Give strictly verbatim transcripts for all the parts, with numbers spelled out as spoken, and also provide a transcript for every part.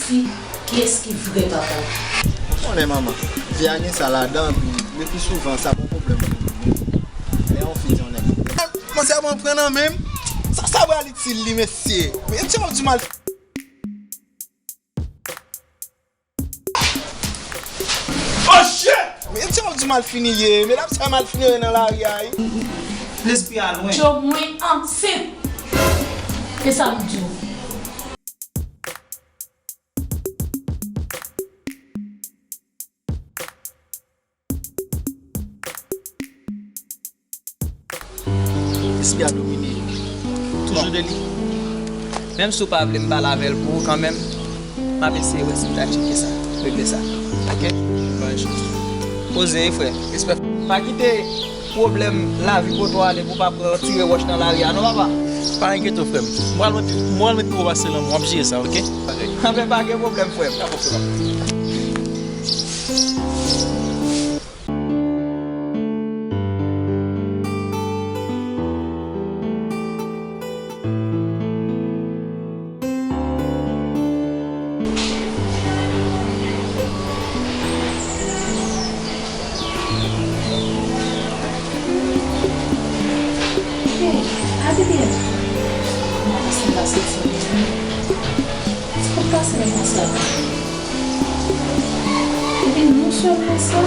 Kiyès ki vrè papa l? Ou konnen manman, vi a gen sa ladan, epi le pi souvan sa bon pwoblèm pou nou menm. Lè yon fi di yon nèg, manzè ap pran nan men m, sa, sa pral itil li, mesye. Men ti di mal. Oh shit! Men ti di mal fini ye, medam sa mal fini ye nan lari a, wi. Lespri a lwen. Job, mwen ansent. E sa m di w. Espri a domine. Toujou de li. Menm si w pa vle m pale avè l pou ou kanmenm, m ap eseye wè si m ka tcheke sa, regle sa. Oke? Bon, chans. Poze, frè. Respè. Pa kite pwoblèm lavi pote w ale pou w pa pran tire wòch nan lari a, non, papa. Pa enkyete w, frè m. Mwen al mwen pi, mwen al mwen pi wo pase lanmou, w ap jere sa, oke? Anfen, pa gen pwoblèm, frè m. Ka pwoblèm. Hey, Abigail. Mwen santi m pa santi m byen. Sa k ap pase nan konsa? Epi non sèlman sa,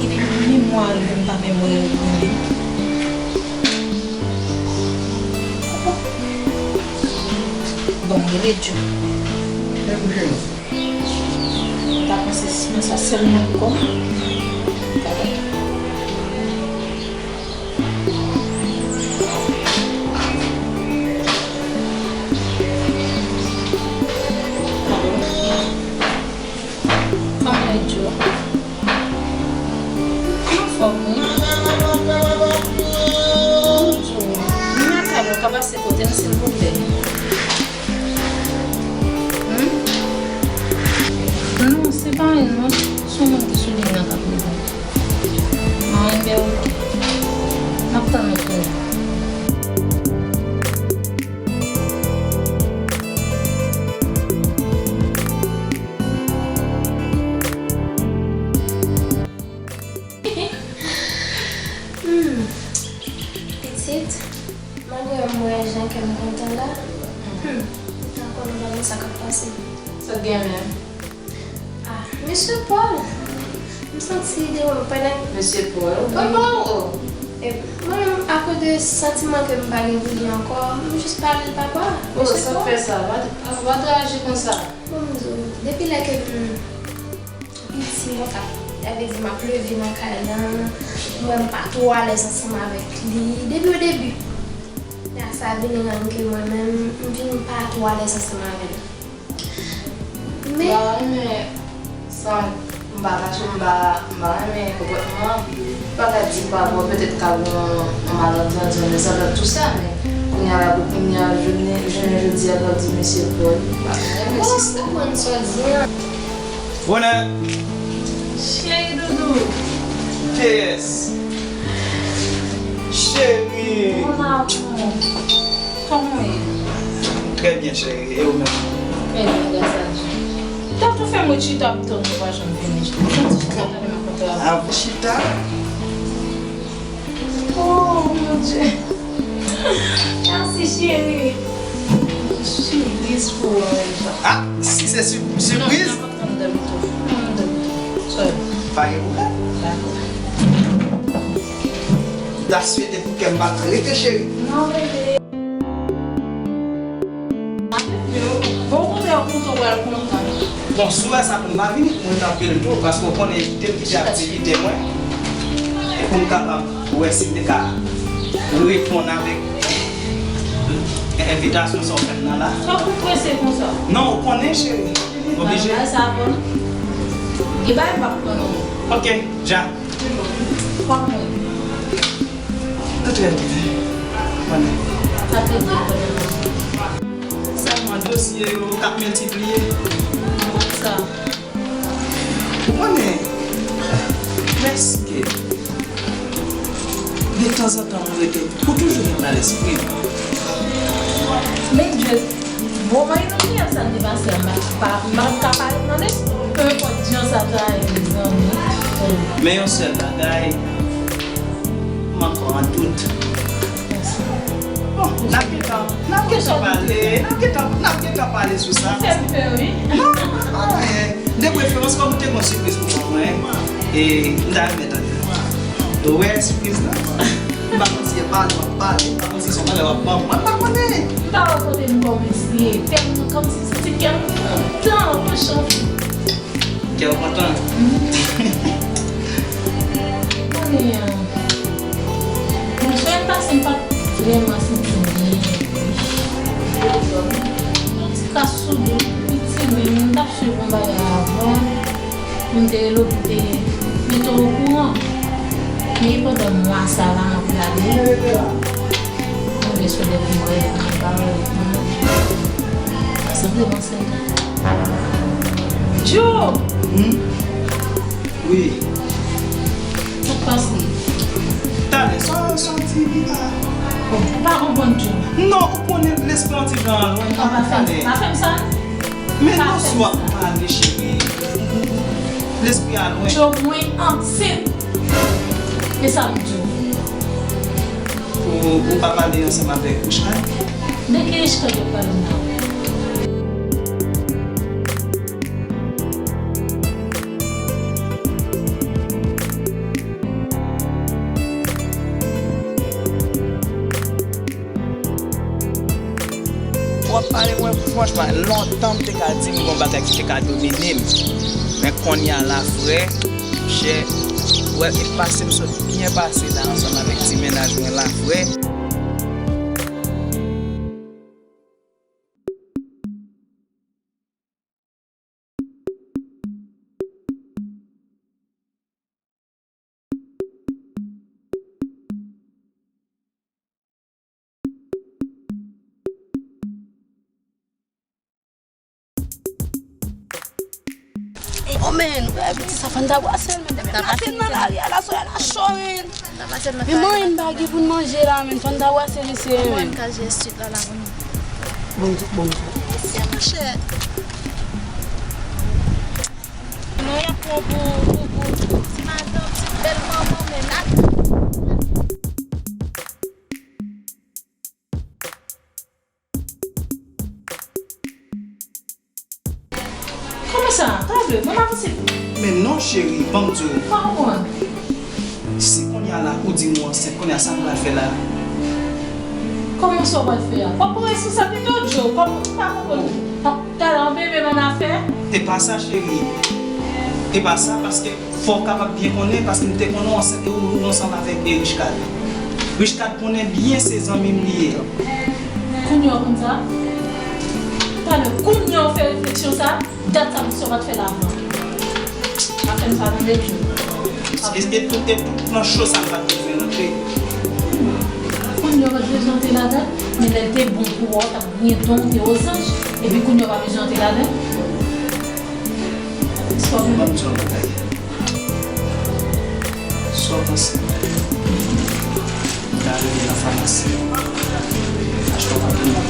epi menm mwa rive m pa menm wè l menm. Bon, rele Djo. Mwen ta panse si mwen sa sèlman pou kò m. Kòman e Djo? Anfòm, wi. Bonjou. M nan kay la, w ka pase kote m, silvouplè? Hmm? Non, se pa yon non. Se yon moun ki sou liy nan k ap rele. Mwen renmen w. M ap tann ou kounye a. Hmm. Pitit, malgre m wè jan kè m kontan la, hmm, m pa konnen pa konn sa k ap pase. Sa k gen menm? Ah, mesye Paul. M santi devan m pandan. Mesye Paul? Papa w? E mwen menm, akoz de santiman ke m pa gen pou li ankò, m jis pa rele l papa. Oh, sa k fè sa? Pa, pa, pa t reyaji konsa. Bon, m di w, depi lè ke m piti, mwen t ap, sa vle di m ap leve nan kay lan, m wè m pa twò alèz ansanm avèk li, depi o debi. Lè sa vini rann ke mwen menm, m vin pa twò alèz ansanm avè l. Men m pa renmen sa, m pa kache, m pa, m pa renmen konpòtman an. M pa ka di papa w petèt ka gen yon, yon malantandi, yon mezantand, tou sa, men kounye a la, pou kounye a, jounen, jounen jodi a, pou di mesye Paul, m pa renmen sistèm. Bon, m konprann sa w di an. Bonè. Cheri doudou. K S. Cheri. Mon amour. Kòman w ye? Trè byen, cheri. E ou menm? Trè byen, gras a Dye. Tankou fè mwen chita ap tann ou pa janm vini. Mwen santi chita tande m ap kontre avè w. Ah, chita? Oh, mon Dieu. Mèsi, cheri. Sipriz pou ou, Anita. Ah, si se si-, sipriz? Non, n ap tann dèm tou. N ap tann dèm tou. Sorry. Pa gen pwoblèm. Dakò. M ta swete pou kè m pa t rete, cheri. Non, bebe. Bon, kote w kontan, w pral kontan. Bon, si w wè sa pou m pa vini, mwen t ap vini tou, paske w konnen, m te kite aktivite mwen. E pou m kapab wè si m te ka reponn avèk envitasyon sa w fè m nan la. Sa w prese konsa? Non, ou konnen, cheri. Oblije. Bagay sa bon. Gen bagay m p ap pran non. Ok, dja. Fòk mwen. Tout trè byen. Konnen. Sa trè byen, konnen. Sèlman dosye yo k ap miltipliye. Sa. Ou konnen, men èske detanzantan ou rete, ou toujou gen nan lespri w? Men Dye, bon, mwen imajine'm sa te pase a, m pa, m pa, m pa ka pale, tande. Peu importe jan sa ta ye, mezanmi. Men yon sèl bagay, m ankò an dout. Bon, n ap gentan, n ap gentan pale, n ap gentan, n ap gentan pale sou sa. Fè m pè, wi. Non, non, non, non, eh. De preferans, kòm ou te gon sipriz pou mwen, e m ta renmen tande. Ou wè sipriz la? M pa konn si e pale w ap pale, m pa konn si se yon bagay w ap ban mwen, m pa konnen. M pa wè kote m kòmanse. Tèlman kòmsi se ti kè m kontan, franchman. Kè w kontan? Konnen an. Bon, semèn pase, m pa t vrèman santi m byen. Yon ti kras sou do, piti, men m t ap swiv yon bagay avan. M te rele w pou m te mete w okouran. Men pandan mwa sa la, m ap gade. M vle sou de pou mwen, m pa wè w. Sa vle panse. Djo! Hmm? Wi. Sa k pase? Talè, sa, sa w di li la? Ou pa konprann Djo? Non, ou konnen lespri an ti jan lwen. Non, pa fè m, pa fè m sa. Men non, si w ap pale, cheri. Lespri a lwen. Djo, mwen ansent. E sa m di w? Ou, ou pa pale ansanm avèk Richard? De ki Richard w ap pale m nan? W ap pale mwen, franchman, lontan m te ka di m gon bagay ki te ka domine m. Men kounye a la, frè, chè, wè, e pase m sot byen pase la ansanm avèk ti mennaj mwen la, frè. Oh, men, wè, piti sa, fò n ta brase l, men depi n pase l nan lari a, la, soyè la cho, men. Men mwen, m pa gen pou n manje la, men fò n ta brase mesye, men. Mwen, m ka jere swit la, la, pou nou. Bonjou, bonjou. Mesye, monchè. Non, y ap pran pou, pou, pou ti madanm, ti bèl manman, men la. Kòman sa? Talè, mwen pa posib. Men non, cheri, ban m di w. Pa konprann. Si kounye a la ou di m ou ansent, kounye a sa m pral fè la? Kòman sa w pral fè a? W ap pran responsablite w, Djo. Kòm, pa konprann. Talè, yon bebe m annafè. E pa sa, cheri. E pa sa, paske fò w kapab byen konnen, paske m te konnen w ansent e ou, ou ansanm avèk, e, Richcard. Richcard konnen byen se zanmi m li ye. Kounye a w konn sa? Talè, kounye a w fè refleksyon sa? Dat sa misye pa t fè l avan. Pa fè m sa tande, Djo. E, e tout, e tout nan cho sa m pa t bezwen rantre. Kounye a w pa t bezwen antre ladan l, men lè l te bon pou ou, w t ap gen don, w te ozanj, epi kounye a w pa bezwen antre ladan l. Ban m di w yon bagay. Sa w panse? M ta rele nan famasi, achte yon paket mwen,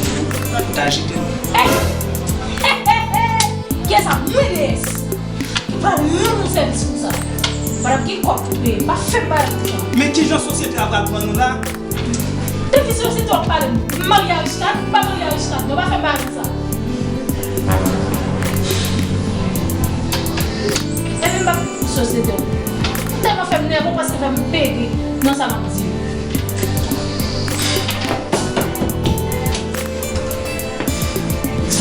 m ta jete l. Kiyès sa? Mwen, deyès. Ou pa rann yon sèvis konsa. Pa t ap gen kòb pou peye. Pa fè m bagay konsa. Men kijan sosyete a pral pran nou la? De ki sosyete w ap pale? M marye a Richcard? M pa marye a Richcard. Non, pa fè m bagay konsa. Epi m p ap sosyete w. Ou tèlman fè m nève, ou prèske fè m pede nan sa m ap di.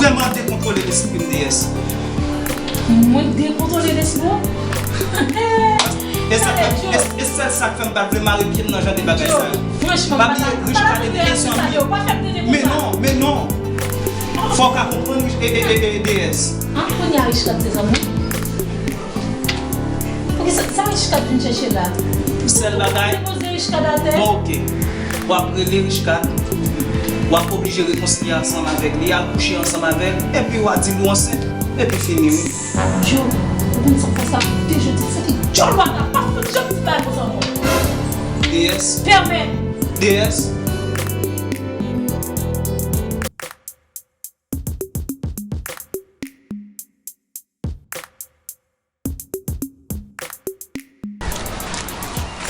Vrèman dekontwole lespri m, deyès. Mwen dekontwole lespri w? E sa k fè, e, e sèl sa k fè m pa t vle mare pye m nan jan de bagay sa yo. Franchman, pa bliye, Richcard te mezanmi. Men non, men non. Fò w ka konprann, e, e, e, e, deyès. An, kounye a Richcard se zanmi w? Poukisa, sa Richcard vin chèche la? Sèl bagay. Depoze Richcard atè. Bon, oke. W ap rele Richcard. W ap oblije rekonsilye ansanm avèk li, al kouche ansanm avè l, epi w a di l ou ansent, epi fini, wi. Djo, ou konn sa k fè sa? Depi jodi, se te djòl w ap la, pa fout janm di bagay konsa ankò. Deyès. Fèmen. Deyès.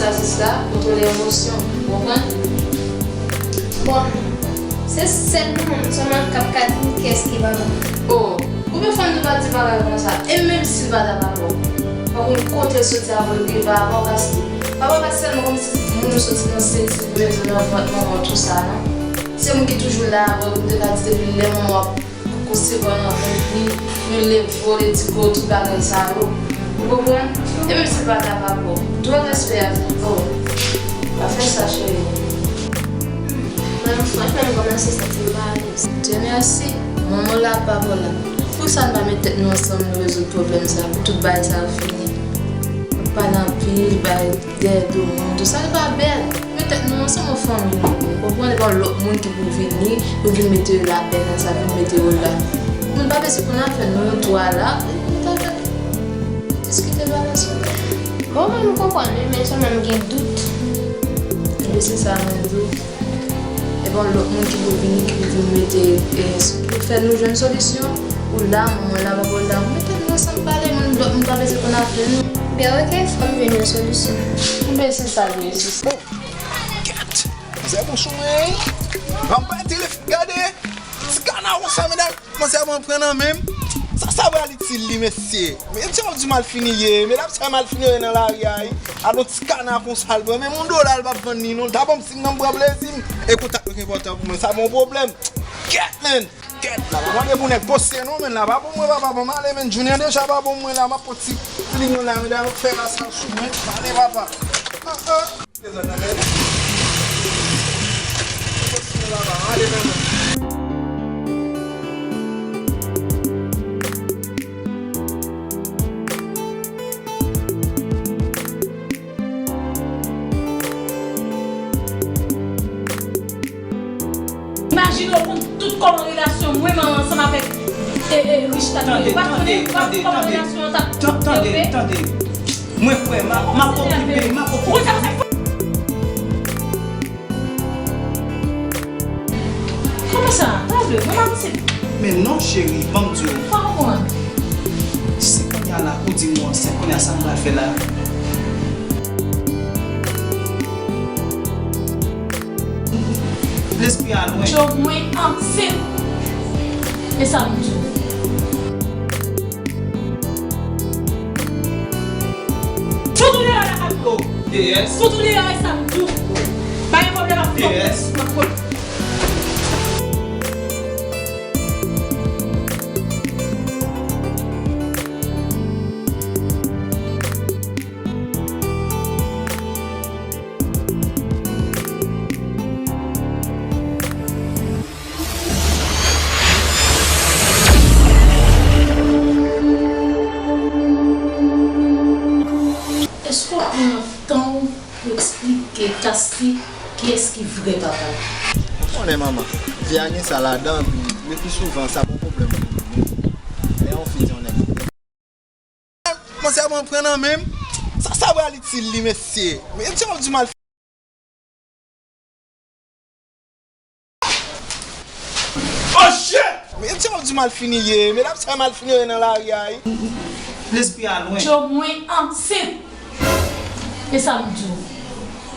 Sa se sa, kontwole emosyon, ou konprann? Bon, se sèl manman m sèlman k ap ka di m kiyès ki papa m. O, konbyen fwa m te pa di bagay konsa? E menm si l pa ta papa w, pa konn kote l soti avan l rive papa w, paske papa pa sèlman kòmsi moun ou soti nan senti pou mete w nan vant manman w tou sa, non. Se moun ki toujou la avè w, m te ka di depi lè manman w ap konsevwa nan vant li, pou l leve w, l edike w, tout bagay sa yo. Ou konprann? E menm si l pa ta papa w, dwa respè a tou. O, pa fè sa, cheri. Mwen, franchman, m kòmanse santi m pa alèz. Dye mèsi, manman w la, papa w la. Poukisa n pa met tèt nou ansanm, nou rezoud pwoblèm sa, pou tout bagay sa yo fini? Nou pale anpil, bay dèyè do moun, tou sa, li pa bèl. Met tèt nou ansanm, yon fanmi nou ye. Konprann, e pa yon lòt moun ki pou vini, pou vin mete lapè nan sa, vin mete yo la. Moun pa bezwen konn afè nou, nou twa la, nou ta fè diskite bagay sa. Bon, mwen, m konprann, wi, men sèlman m gen dout. Ebyen, se sa, mwen, dout. E pa yon lòt moun ki pou vini, ki pou vin mete, e, ki pou fè nou jwenn solisyon. Ou la, mwen la, papa w la. Met tèt nou ansanm pale, moun, lòt moun pa bezwen konn afè nou. Byen, oke, fò m jwenn yon solisyon. Ebyen, se sa l ye, sista. Kèt! Manzè bon sou mwen, wi. Ban m bay telefòn, gade. Ti kana konsa, medam. Manzè bon pran nan men m. Sa, sa pral itil li, mesye. Men jan w di malfini ye, medam, sa malfini yo ye nan lari a, wi. Alon ti kana konsa l pran. Men yon dola l p ap vann li, non. L ta ban m sim nan m pran plezi m. E kontak mwen ki enpòtan pou mwen. Sa bon pwoblèm. Kèt, men. Kèt, la pa mande pou nèg poste non, men la pa pou mwen, papa, ban m ale, men. Junior deja pa pou mwen la, m ap pran ti plim yo la, medam, fè ras la sou mwen. Ale, papa. Ah, ah. Prezan nan men. Poste la, papa, ale, men. Imajine w konn tout kòman relasyon mwen menm ansanm avèk, e, e, Rich la te ye. Ou pa t konnen, ou pa t konnen kòman relasyon an t ap devlope. Tande, tande. Mwen kwè, m ap, m ap okipe, m ap okipe. Ou konn sa k fè? Kòman sa? Pa vle, mwen pa posib. Men non, cheri, ban m di w. Pa konprann. Si kounye a la, ou di m ou ansent, kounye a sa m pral fè la? Lespri a lwen. Job, mwen ansent. E sa m di w. Fout ou deyò la, Fabio. Fout ou deyò, e sa m di w. Pa gen pwoblèm, ap fè. M ap fè. Èske w pran tan w pou eksplike Kasli kiyès ki vrè papa l? Ou konnen manman, vi a gen sa ladan, epi le pli souvan sa pa yon pwoblèm pou nou. Lè yon fi di yon nèg Manzè bon pran nan men m. Sa, sa pral itil li, mesye. Men jan w di malfini. Oh shit! Men jan w di malfini ye. Medam, sa malfini yo ye nan lari a, wi. Lespri a lwen. Job, mwen ansent. E sa m di w.